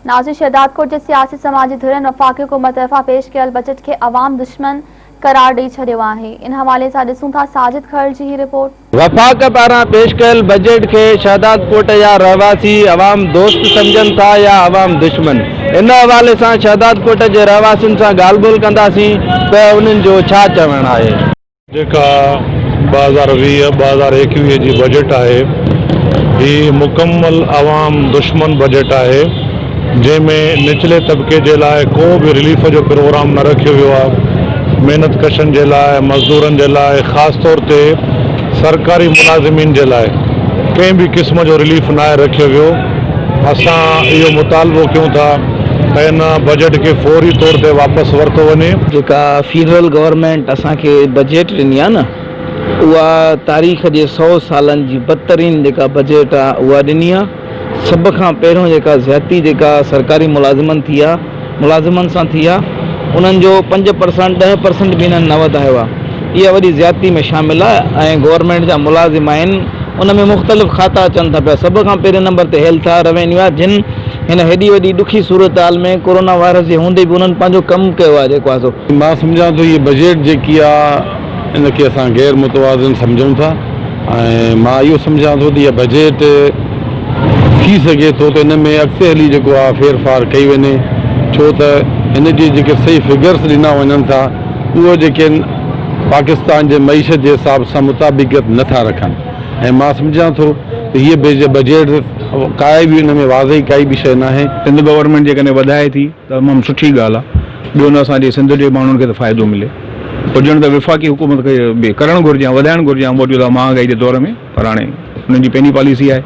ناظر شهدادڪوٽ جي سياسي سماجي ڌرين وفاقي حڪومت طرفان پيش ڪيل بجيٽ کي عوام دشمن قرار ڏئي ڇڏيو آهي. ان حوالي سان ڏسون ٿا ساجد کهڙ جي هي رپورٽ. وفاق پاران پيش ڪيل بجيٽ کي شهدادڪوٽ جا رهواسي عوام دوست سمجهن ٿا يا عوام دشمن؟ ان حوالي سان شهدادڪوٽ جي رهواسين سان ڳالهه ٻولهه ڪنداسين ته انهن جو ڇا چوڻ آهي. جيڪا 2020، 2021 جي بجيٽ آهي هي مڪمل عوام دشمن بجيٽ آهي جنهن ۾ نچلي طبقي جي لاء ڪو به رليف جو پروگرام نه رکيو ويو آهي محنت ڪشن جي لاء مزدورن جي لاء خاص طور تي سرڪاري ملازمين جي لاء ڪنهن به قسم جو رليف ناهي رکيو ويو اسان اهو مطالبو ڪيون ٿا ته ان بجيٽ کي فوري طور تي واپس ورتو وڃي. جيڪا فيڊرل گورنمينٽ اسان کي بجيٽ ڏني آهي نه اها تاريخ جي سئو سالن جي بدترين جيڪا بجيٽ آهي اها ڏني آهي. سڀ کان پهريون جيڪا زيادتي جيڪا سرڪاري ملازمن ٿي آهي ملازمن سان ٿي آهي انهن جو 5 پرسنٽ 10 پرسنٽ به انهن نه وڌايو آهي اها وڏي زيادتي ۾ شامل آهي ۽ گورنمينٽ جا ملازم آهن ان ۾ مختلف کاتا اچن ٿا پيا سڀ کان پهرين نمبر تي هيلٿ آهي روينيو آهي جن هن هيڏي وڏي ڏکي صورتحال ۾ ڪورونا وائرس جي هوندي به انهن پنهنجو ڪم ڪيو آهي جيڪو آهي سو. مان سمجهان ٿو هيء بجيٽ جيڪي آ ان کي اسان غير متوازن سمجهون ٿا ۽ مان اهو سمجهان ٿو ته اها بجيٽ ٿي سگهي ٿو ته ان ۾ اڳتي هلي جيڪو آ ڦير ڦار ڪئي وڃي ڇو ته هن جي جيڪي صحيح فگرس ڏنا وڃن ٿا اهو جيڪي آهن پاڪستان جي معيشت جي حساب سان مطابقت نه ٿا رکن ۽ مان سمجهان ٿو ته هيء بجيٽ ڪائي به ان ۾ واضح ڪائي به شيء ناهي. سنڌ گورنمينٽ جيڪڏهن وڌائي ٿي ته تمام سٺي ڳالهه آهي ٻيو نه اسان جي سنڌ جي ماڻهن کي ته فائدو ملي هجڻ ته وفاقي حڪومت کي به ڪرڻ گهرجي ها وڌائڻ گهرجي ها موجوده مهانگائي جي دور ۾ پر هاڻي انهن جي پنهنجي پاليسي آهي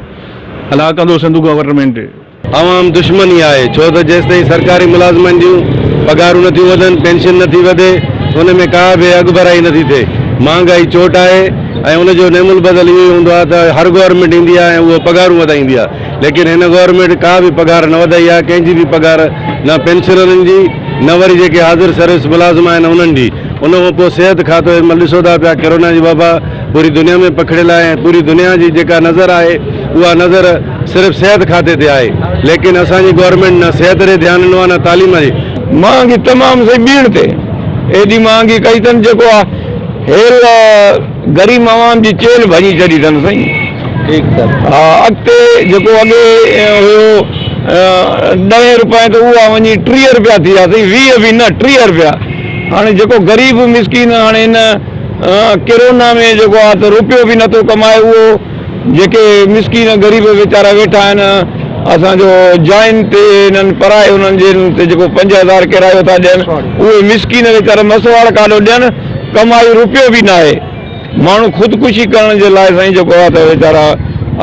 الله ڪندو سنڌ گورنمينٽ عوام دشمن ئي آهي ڇو ته جيستائين سرڪاري ملازمن جون پگهارون نٿيون وڌن پينشن نٿي وڌي ان ۾ ڪا به اڳڀرائي نٿي ٿئي مهانگائي چوٽ آهي ۽ ان جو نعم البدل اهو ئي هوندو آهي ته هر گورنمينٽ ايندي آهي ۽ اهو پگهارون وڌائيندي آهي ليڪن هن گورنمينٽ ڪا به پگهار نه وڌائي آهي ڪنهن جي به پگهار نه پينشنرن جي نه وري جيڪي حاضر سروس ملازم آهن انهن جي ان کان پوء صحت کاتو هن مهل ڏسو ٿا پيا ڪرونا جي وبا پوري دنيا ۾ پکڙيل آهي ۽ پوري دنيا جي جيڪا نظر آهي اها نظر صرف صحت کاتي تي آهي ليڪن اسان جي گورنمينٽ نه صحت ڏي ڌيان ڏنو آهي نه تعليم جي مهانگي تمام سائين ٻيڻ تي ايڏي مهانگي ڪئي اٿن جيڪو آ هيل غريب عوام جي چيلهه ڀڃي ڇڏي اٿن سائين ٺيڪ سر. ها اڳتي جيڪو اڳي هيو ڏهين روپئي ته اها وڃي 30 روپيا ٿي ويا سائين 20 به نه 30 روپيا هاڻي جيڪو غريب مسڪين هاڻي هن ڪرونا ۾ جيڪو آ ته روپيو به نٿو ڪمائي اهو جيڪي مسڪين غريب ويچارا ويٺا آهن اسان جو جاين تي انهن پرائي انهن جي تي جيڪو 5000 ڪرايو ٿا ڏين اهي مسڪين ويچارا مسواڙ ڪاڏو ڏين ڪمائي روپيو به ناهي ماڻهو خودڪشي ڪرڻ جي لاء سائين جيڪو آهي ته ويچارا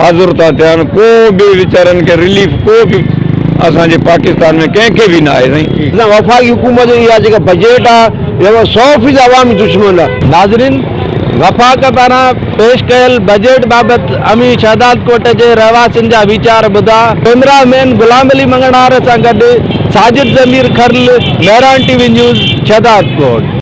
حاضر ٿا ٿين ڪو به ويچارن کي رليف ڪو به اسان جي پاڪستان ۾ ڪنهن کي به ناهي سائين. اسان وفاقي حڪومت جي اها جيڪا بجيٽ آهي اها سو فيصد عوامي دشمن آهي. ناظرين وفاق پاران پيش ڪيل بجيٽ بابت اوهين شهدادڪوٽ جي رهواسين جا ويچار ٻڌا. ڪئميرا مين غلام علي مڱڻهار سان گڏ Sajid Zamir Kharal, Mehran T V news, Shahdadkot.